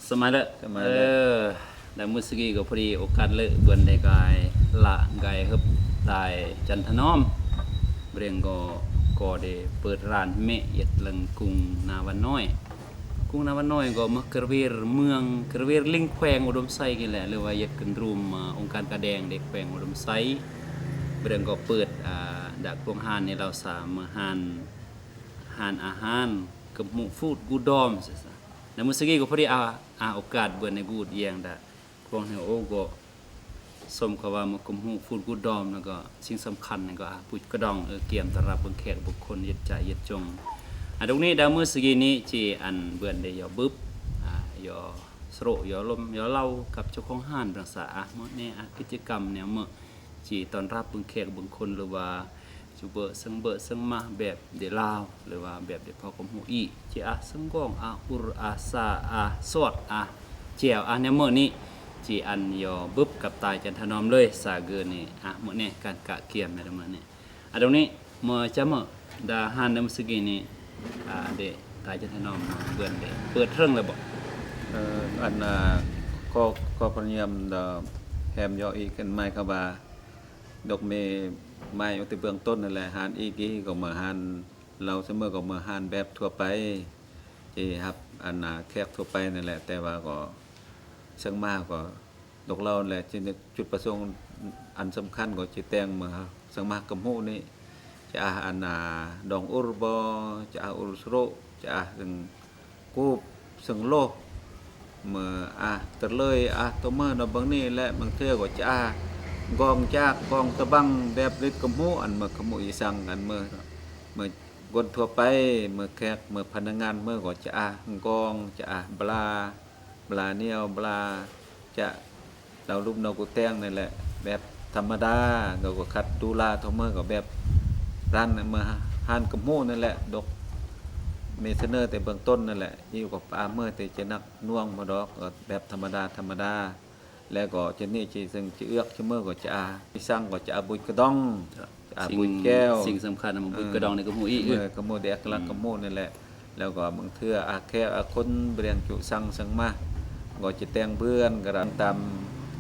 ສະມາຍເລີ ສະມາຍເລີ ເອີ ແລະມື້ສະກີກໍພໍດີໂອກາດເລີ ເບືອນໄດ້ກາຍລະກາຍເຮີບຕາຍຈັນທະນອມ ເບຣງກໍ ກໍໄດ້ເປີດຮ້ານແມ່ເຮັດເລື່ອງກຸງນາວັນນ້ອຍ ກຸງນາວັນນ້ອຍກໍມາກະເວຣເມືອງ ກະເວຣລິງແຂວງອຸດົມໄຊນີ້ແຫຼະ ຫຼືວ່າເຮັດກັນລວມອົງການກາແດງເດັກແຂວງອຸດົມໄຊ ເບຣງກໍເປີດ ອ່າ ດາກໂຮງຮ້ານໃນລາວສາມຮ້ານ ຮ້ານອາຫານ ກະໝູກຟູດກູດອມ ແລະມື້ສະກີກໍພໍດີ ອ່າ ໂອກາດເບືອນໄດ້ກູດຢຽງດາ ພວກເຮົາໂອກໍ ສົມຄຳວ່າມາກະໝູກຟູດກູດອມ ແລ້ວກໍສິ່ງສຳຄັນນັ້ນກໍ ອ່າ ບຸດກະດອງ ເອີ ກຽມຕ້ອນຮັບເບິ່ງແຂກເບິ່ງຄົນ ເຮັດໃຈເຮັດຈົງ ອ່າ ດອກນີ້ດາ ມື້ສະກີນີ້ ທີ່ອັນເບືອນໄດ້ຢໍບຶບ ອ່າ ຢໍສະໂຣ ຢໍລົມ ຢໍເຫຼົ້າ ກັບເຈົ້າຂອງຮ້ານຕ່າງຊາ ອ່າ ເໝີແນ່ ອ່າ ກິດຈະກຳແນວເໝີ ທີ່ຕ້ອນຮັບເບິ່ງແຂກເບິ່ງຄົນ ຫຼືວ່າ ຈູເບີເຊິ່ງເບີເຊິ່ງມາແບບເດລາວ ຫຼືວ່າແບບເດພາວຄວາມຮູ້ອີກ ທີ່ອາເຊິ່ງກອງ ອາອຸຣ ອາຊາ ອາຊອດ ອາແຈ່ວ ອາແນວເໝີນີ້ ທີ່ອັນຢໍບຶບກັບຕາຍຈັນທະນອມເລີຍ ສາເກີນີ້ ອາເໝີແນ່ ການກະກຽມແມ່ນເໝີນີ້ ອາດອງນີ້ເໝີຈະເໝີດາຮ້ານໃນມື້ສະກີນີ້ ອາເດຕາຍຈັນທະນອມເບືອນເດ ເປີດເຖິງແລ້ວບໍ? ເອີ ອັນ ອາ ຂໍ ຂໍພະຍາຍາມດາແຮມຢໍອີກ ອັນໝາຍຄວາມວ່າ ດອກເມ ໝາຍຢູ່ແຕ່ເບື້ອງຕົ້ນນັ້ນແຫຼະ ຮ້ານອີກ ອີກກໍເໝີຮ້ານ ລາວສະເໝີກໍເໝີຮ້ານແບບທົ່ວໄປ ທີ່ຮັບອັນນາແຂກທົ່ວໄປນັ້ນແຫຼະ ແຕ່ວ່າກໍເຊິ່ງມາກໍ ດອກເຫຼົ້າແຫຼະ ຈຸດປະສົງອັນສຳຄັນກໍຈະແຕ່ງເໝີເຊິ່ງມາກະໝູກນີ້ ຈະອາອັນນາດອງອຸຣບໍ ຈະອາອຸຣສະໂຣ ຈະອາເຊິ່ງ ກູບເຊິ່ງໂລ ເໝີອາຕະເລີຍ ອາໂຕເມີເນາະ ເບິ່ງນີ້ແຫຼະ ບາງເທື່ອກໍຈະອາກອງຈາກ ກອງຕະບັງ ແບບລິດກະໝູກ ອັນເໝີກະໝູກອີສັງ ອັນເໝີ ເໝີຄົນທົ່ວໄປ ເໝີແຂກ ເໝີພະນັກງານ ເໝີກໍຈະອາກອງ ຈະອາບລາ ບລາໜຽວ ບລາຈະ ດາວລຸມ ດາວກູແຕງນີ້ແຫຼະ ແບບທຳມະດາ ແລ້ວກໍຂັດດູລາໂຕເມີກໍແບບຮ້ານ ເໝີຮ້ານກະໝູກນັ້ນແຫຼະ ດອກເມສະເໜີແຕ່ເບື້ອງຕົ້ນນັ້ນແຫຼະ ອີກກໍປາເມີແຕ່ຈະໜັກໜ່ວງບໍ່ດອກ ກໍແບບທຳມະດາ ທຳມະດາ ແລ້ວກໍຈະນີ້ຈະເຊິ່ງຈະເອືອກຈະເມີກໍຈະອາ ມີສັງກໍຈະອາບຸດກະດອງ ອາບຸດແກ້ວ ສິ່ງສຳຄັນ ອາບຸດກະດອງນີ້ກໍໝູອີກ ເອີ ກະໝູແດກລັກກະໝູນັ້ນແຫຼະ ແລ້ວກໍບາງເທື່ອອາແຂກອາຄົນເບຣງຈຸສັງເຊິ່ງມາ ກໍຈະແຕ່ງເບືອນກະດານຕາມ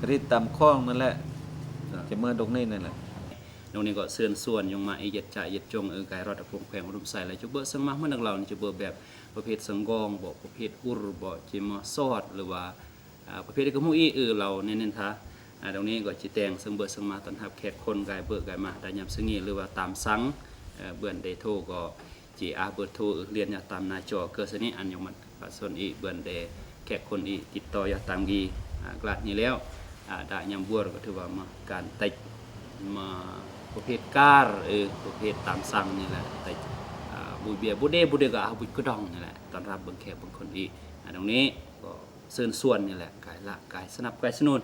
ກະລິດຕາມຂອງນັ້ນແຫຼະ ຈະເມີດອກນີ້ນັ້ນແຫຼະ ດອກນີ້ກໍເຊີນຊວນຢອງມາອີກ ເຈັດຈາເຈັດຈົງ ເອີ ກາຍຮອດອາໂພງແຂວງອຸດົມໄຊ ແລະ ຈຸເບີເຊິ່ງມາເໝືອນດອກເລົ່ານີ້ ຈຸເບີແບບປະເພດເຊິ່ງກອງບໍ ປະເພດອຸຣບໍ ຈິມາຊອດ ຫຼືວ່າ ອາ ປະເພດກະໝູອີກ ເອີ ເລົ່າແນ່ນທາ ອາ ດອກນີ້ກໍຈະແຕ່ງເຊິ່ງເບີເຊິ່ງມາຕ້ອນຮັບແຂກຄົນກາຍເບີກາຍມາ ຕາມຍາມສະຫງີ ຫຼືວ່າຕາມສັງ ເອີ ເບືອນເດໂທກໍ ຈີອາເບີໂທ ເອີ ລຽນຍາຕາມໜ້າຈໍ ເກີດສະນີ້ ອັນຍອງມັນປະຊາຊົນອີກ ເບືອນເດແຂກຄົນອີກ ຕິດຕໍ່ຢາຕາມກີ ອາ ກລາດນີ້ແລ້ວ ອາ ດາຍາມບົວກໍຖືວ່າມາການຕິດມາປະເພດການ ເອີ ປະເພດຕາມສັງນີ້ແຫຼະ ຕິດ ອາ ບຸເບຍ ບຸເດ ບຸເດກໍອາບຸດກະດອງນີ້ແຫຼະ ຕ້ອນຮັບເບິ່ງແຂກເບິ່ງຄົນອີກ ອາ ດອກນີ້ກໍ ເຊີນຊວນນີ້ແຫຼະ ກາຍລະກາຍສະໜັບກາຍສະໜູນ